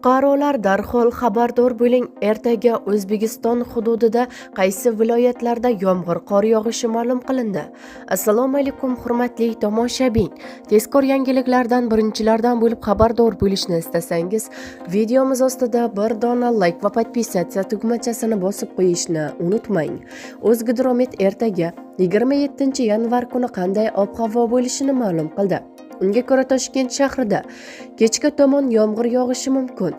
Fuqarolar, darhol xabardor bo'ling. Ertaga O'zbekiston hududida qaysi viloyatlarda yomg'ir, qor yog'ishi ma'lum qilindi. Assalomu alaykum, hurmatli tomoshabin. Tezkor yangiliklardan birinchilardan bo'lib xabardor bo'lishni istasangiz, videomiz ostida bir dona like va подписаться tugmachasini bosib qo'yishni unutmang. O'zgidromet ertaga, 27 yanvar kuni qanday ob-havo bo'lishini ma'lum qildi. Unga ko'ra, Toshkent shahrida kechga tomon yomg'ir yog'ishi mumkin.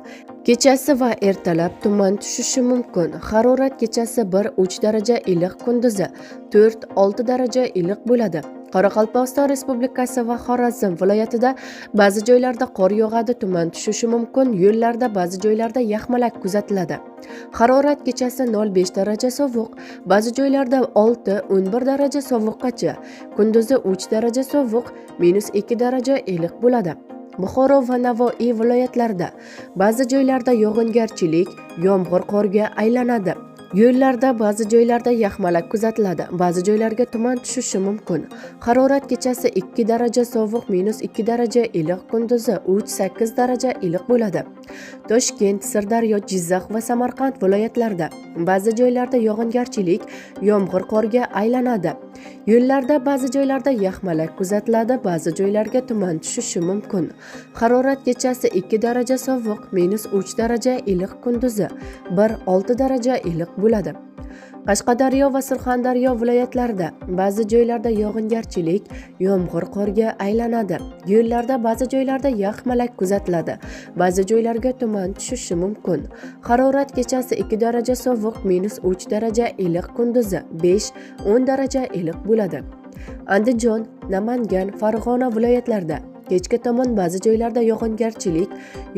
Kechasi va ertalab tuman tushishi mumkin. Harorat kechasi 1-3 daraja iliq, kunduzi 4-6 daraja iliq bo'ladi. Qoraqalpog'iston Respublikasi va Xorazm viloyatida ba'zi joylarda qor yog'adi, tuman tushishi mumkin, yo'llarda ba'zi joylarda yaxmalak kuzatiladi. Harorat kechasi 0,5 daraja sovuq, ba'zi joylarda 6-11 daraja sovuqqacha, kunduzi 3 daraja sovuq, -2 daraja iliq bo'ladi. Buxoro va Navoiy viloyatlarida ba'zi joylarda yog'ingarchilik, yomg'ir qorga aylanadi. Yo'llarda ba'zi joylarda yaxmalak kuzatiladi, ba'zi joylarga tuman tushishi mumkin. Harorat kechasi 2 daraja sovuq, -2 daraja iliq, kunduzi 3-8 daraja iliq bo'ladi. Toshkent, Sirdaryo, Jizzax va Samarqand viloyatlarida ba'zi joylarda yog'ingarchilik, yomg'ir qorga aylanadi. Yo'llarda ba'zi joylarda yaxmalak kuzatiladi, ba'zi joylarga tuman tushishi mumkin. Harorat kechasi 2 daraja sovuq, -3 daraja iliq, kunduzi 1-6 daraja iliq bo'ladi. Qashqadaryo va Surxondaryo viloyatlarida ba'zi joylarda yog'ingarchilik, yomg'ir qorga aylanadi. Yo'llarda ba'zi joylarda yaxmalak kuzatiladi, ba'zi joylarga tuman tushishi mumkin. Harorat kechasi 2 daraja sovuq, -3 daraja iliq, kunduzi 5-10 daraja iliq bo'ladi. Andijon, Namangan, Farg'ona viloyatlarida kechga tomon ba'zi joylarda yog'ingarchilik,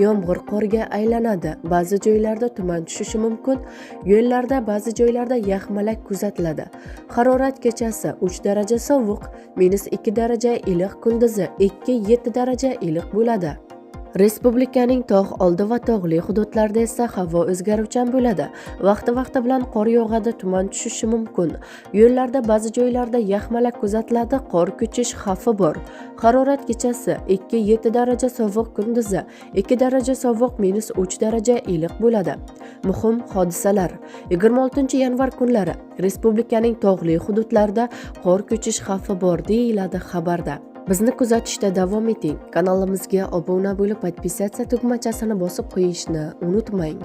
yomg'ir qorga aylanadi, ba'zi joylarda tuman tushishi mumkin. Yo'llarda ba'zi joylarda yaxmalak kuzatiladi. Harorat kechasi 3 daraja sovuq, -2 daraja iliq, kunduzi 2-7 daraja iliq bo'ladi. Respublikaning tog' oldi va tog'li hududlarida esa havo o'zgaruvchan bo'ladi. Vaqti-vaqti bilan qor yog'adi, tuman tushishi mumkin. Yo'llarda ba'zi joylarda yaxmalak kuzatiladi, qor ko'chish xavfi bor. Harorat kechasi 2-7 daraja sovuq, kunduzi 2 daraja sovuq, -3 daraja iliq bo'ladi. Muhim hodisalar: 26 yanvar kunlari respublikaning tog'li hududlarida qor ko'chish xavfi bor, deyiladi xabarda. Bizni kuzatishda davom eting. Kanalimizga obuna bo'lib, подписаться tugmachasini bosib qo'yishni unutmang.